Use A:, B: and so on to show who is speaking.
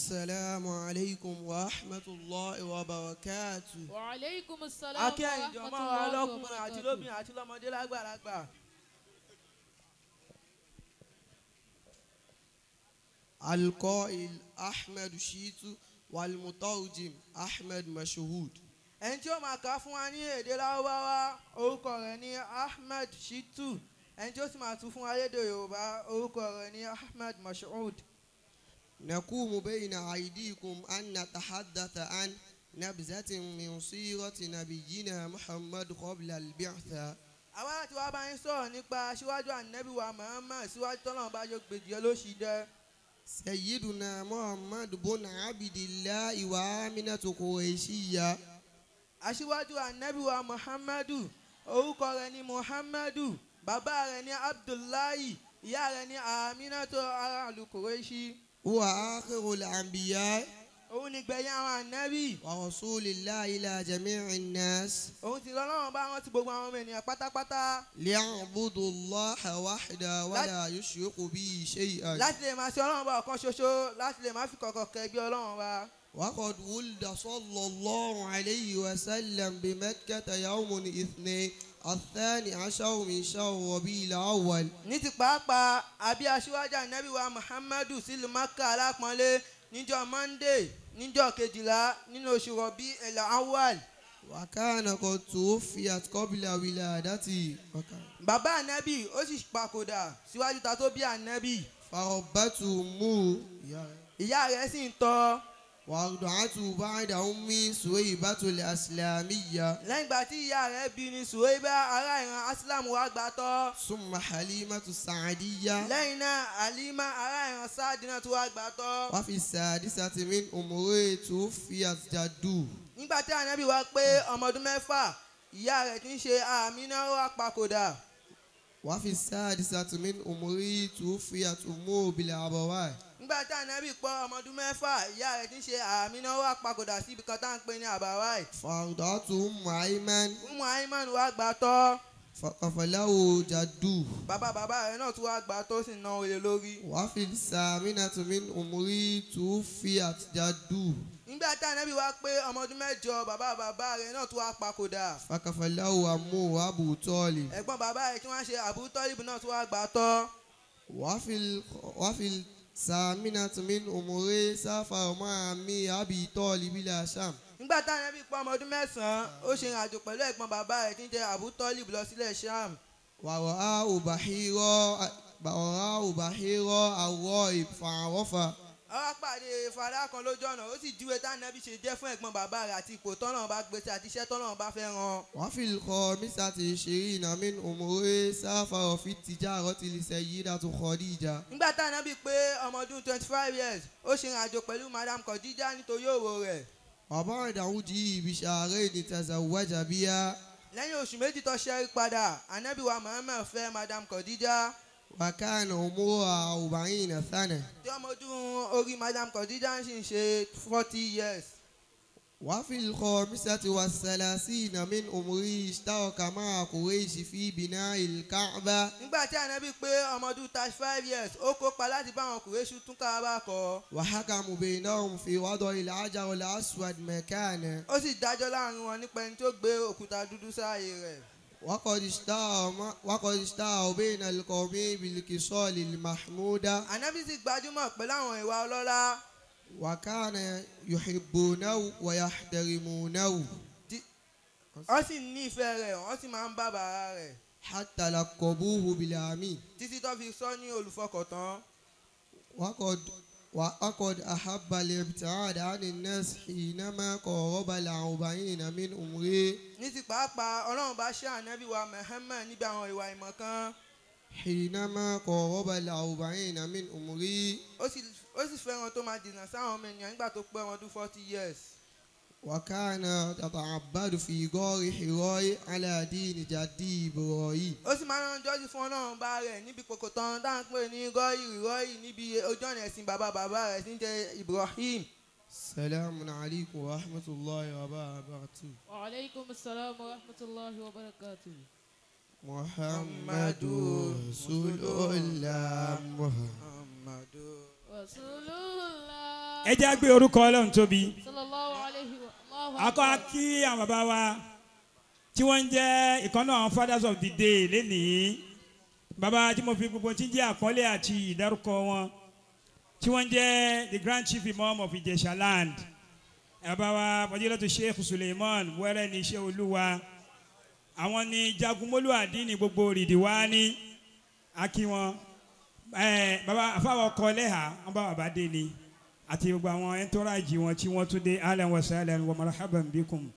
A: السلام عليكم ورحمة الله وبركاته.
B: وعليكم السلام
C: Akẹ́yìn
B: ورحمة
C: jọmọ́ wa
B: الله
C: lọ́kùnrin àti
B: وبركاته.
C: lóbìnrin àti lọ́mọdé lágbàlagbà.
A: القائل أحمد شيتو والمترجم أحمد مشهود.
C: Ẹni tí ó máa kà á fún wa ní èdè Lárúbáwá orúkọ rẹ̀ ní Ahmed Shitu, ẹni tí ó sì máa tún fún wa lédè Yorùbá orúkọ rẹ̀ ní Ahmed Mashood.
A: نقوم بين أيديكم أن نتحدث عن نبذة من سيرة نبينا محمد قبل البعثة.
C: Àwa láti wá bá yín sọ̀rọ̀ nípa aṣíwájú ànábì wa Muhammad síwájú tọ́lọ́run bá yóò gbèjì ẹ lóṣì dẹ́.
A: سيدنا محمد بن عبد الله وآمنة قريشية.
C: Aṣíwájú ànábì wa Muhammadu orúkọ rẹ̀ ní Muhammadu, bàbá rẹ̀ ní Abdullahi, ìyá rẹ̀ ní Aminatu aráàlú Kùrẹ́ṣì.
A: هو آخر الأنبياء
C: Òun ni gbẹ̀yìn àwọn ànábì.
A: ورسول الله إلى جميع الناس
C: Òun sì lọ́lọ́run bá rántí gbogbo àwọn ọmọ ènìyàn pátápátá
A: ليعبدوا الله وحده ولا يشركوا به شيئا.
C: láti lè máa ṣe Ọlọ́run bá ọ̀kan ṣoṣo, láti lè máa fi kọ̀kọ̀ kẹgbẹ́ Ọlọ́run wa.
A: وقد ولد صلى الله عليه وسلم بمكة يوم الاثنين 12 من شهر ربيع الأول.
C: Ní ti pàápàá àbí aṣíwájú ànábì wa Muhammadu sílùú Maka alápọ̀nlé níjọ́ Monday níjọ́ 12 nínú oṣù Rọ̀bí el Awal.
A: وكان قد توفيت قبل ولادته.
C: Bàbá ànábì ó sì papòdà síwájú ta tó bí ànábì.
A: فربته أمه
C: Ìyá rẹ̀ sì ń tọ́.
A: وأرضعته بعد أمي سويبة الأسلامية.
C: Lẹ́yìn ìgbà tí ìyá rẹ̀ bí ni Suwaiba ará ìran Aslam wá gbà tọ́.
A: ثم حليمة السعدية.
C: Lẹ́yìn náà Halima ará ìran Sáàdì náà tún wá gbà tọ́.
A: وفي السادسة من عمره توفيت جده.
C: Nígbà tí ànábì wá pé ọmọ ọdún 6, ìyá rẹ̀ tí ń ṣe Àmínà wá papòdà.
A: وفي السادسة من عمره توفيت أمه بالعبوات.
C: Nígbà tí ànábì pọ̀ ọmọ ọdún 6, ìyá rẹ̀ tí ń ṣe Àmínà wá papòdà síbi kan tá à ń pè ní Àbáwáì.
A: فأرضعته أم أيمن.
C: Umu Ayman wá gbà tọ́.
A: فقفله جده.
C: Bàbá bàbá rẹ̀ náà tún wá gbà tọ́, ó sì ná olè lórí.
A: وفي الثامنة من عمره توفيت جده.
C: Nígbà tí ànábì wá pé ọmọ ọdún 8, bàbá bàbá rẹ̀ náà tún wá papòdà.
A: فكفله عمه أبو طالب.
C: Ẹ̀gbọ́n bàbá rẹ̀ tí wọ́n ṣe Abu Talib náà tún wá gbà tọ́.
A: وفي الثامنة من عمره سافر مع عمه أبي طالب إلى الشام.
C: Nígbà tí ànábì pé ọmọ ọdún 9, ó ṣe ìrìnàjò pẹ̀lú ẹ̀gbọ́n bàbá rẹ̀ tí ń jẹ́ Abu Talib lọ sílẹ̀ Sham.
A: ورآه بحيرة الراهب فعرفه.
C: Ó wá pàdé fàdá kan lójú ọ̀nà, ó sì júwe tánàbí ṣe jẹ́ fún ẹ̀gbọ́n bàbá rẹ̀ àti ipò tọ́lọ́run bá gbé sí àti iṣẹ́ tọ́lọ́run bá fẹ́ rán.
A: وفي 25 من عمره سافر في التجارة لسيدة خديجة.
C: Nígbà tánàbí pé ọmọ ọdún 25 years, ó ṣe ìrìnàjò pẹ̀lú Madam Khadija nítorí òwò rẹ̀.
A: وبعد عوده بشهرين تزوج بها.
C: Lẹ́yìn oṣù 2 tó ṣẹ́rí padà, ànábì wa Muhammad fẹ́ Madam Khadija.
A: وكان عمرها 40 سنة.
C: Tí ọmọ ọdún orí Madam Khadija ń sì ń ṣe 40 years.
A: وفي 35 من عمره اشترك مع قريش في بناء الكعبة.
C: Nígbà tí ànábì pé ọmọ ọdún 35 years, ó kópa láti bá àwọn Kùrẹ́ṣù tún Káàbà kọ́.
A: وحكموا بينهم في وضع الحجر الأسود مكانه.
C: Ó sì dájọ́ láàrin wọn nípa ẹni tó gbé òkúta dúdú sáàyè rẹ̀.
A: وقد اشتهر بين القوم بالخصال المحمودة.
C: Ànábì sì gbajúmọ̀ pẹ̀lú àwọn ìwà ọlọ́lá.
A: وكان يحبونه ويحترمونه.
C: Wọ́n sì nífẹ̀ẹ́ rẹ̀, wọ́n sì máa ń bàbàrà rẹ̀.
A: حتى لقبوه بالأمين.
C: Títí tó fi sọ ní olùfọkàntán.
A: وقد أحب الابتعاد عن الناس حينما قارب 40 من عمره.
C: Ní ti pàápàá Ọlọ́run bá ṣe ànábì wa Muhammad níbi àwọn ìwà ìmọ̀ kan.
A: حينما قارب 40 من عمره.
C: Ó sì fẹ́ràn tó máa dìnà sáwọn ọmọ ènìyàn nígbà tó pé ọmọ ọdún 40 years.
A: وكان يتعبد في غار حراء على دين جده إبراهيم.
C: Ó sì máa ń jọ́sìn fún Ọlọ́run bá rẹ̀ níbi kòkò tán tá à ń pè ní gọ́ọ̀yì rọ́ọ̀yì níbi ojú ọ̀nà ẹ̀sìn bàbá bàbá rẹ̀ tí ń jẹ́ Ibrahim.
A: السلام عليكم ورحمة الله وبركاته.
B: وعليكم السلام ورحمة الله وبركاته.
A: محمد رسول الله.
C: Muhammadu
B: رسول الله.
D: Ẹ jẹ́ á gbé orúkọ Ọlọ́run tóbi.
B: Sallallahu alayhi wa Allahu
D: Akọ́
B: akbar.
D: kí àwọn bàbá wa tí wọ́n ń jẹ́ ìkànnà àwọn fathers of the day lénìí. Bàbá tí mo fi gbogbo tí ń jẹ́ àpọ́nlé àti ìdárúkọ wọn tí wọ́n ń jẹ́ the grand chief imam of Ìjẹ̀ṣà land. Bàbá wa Fadilatu Sheikh Suleiman wẹ́rẹ́ ní iṣẹ́ Olúwa. Àwọn ni jagunmólú àdínní gbogbo rìdíwá ní akí wọn. Bàbá àfáwọn ọkọ lẹ́hà wọn bá bàbá dé ni àti gbogbo àwọn entourage wọn tí wọ́n tún dé, ahlan wa sahlan wa marhaban bikum.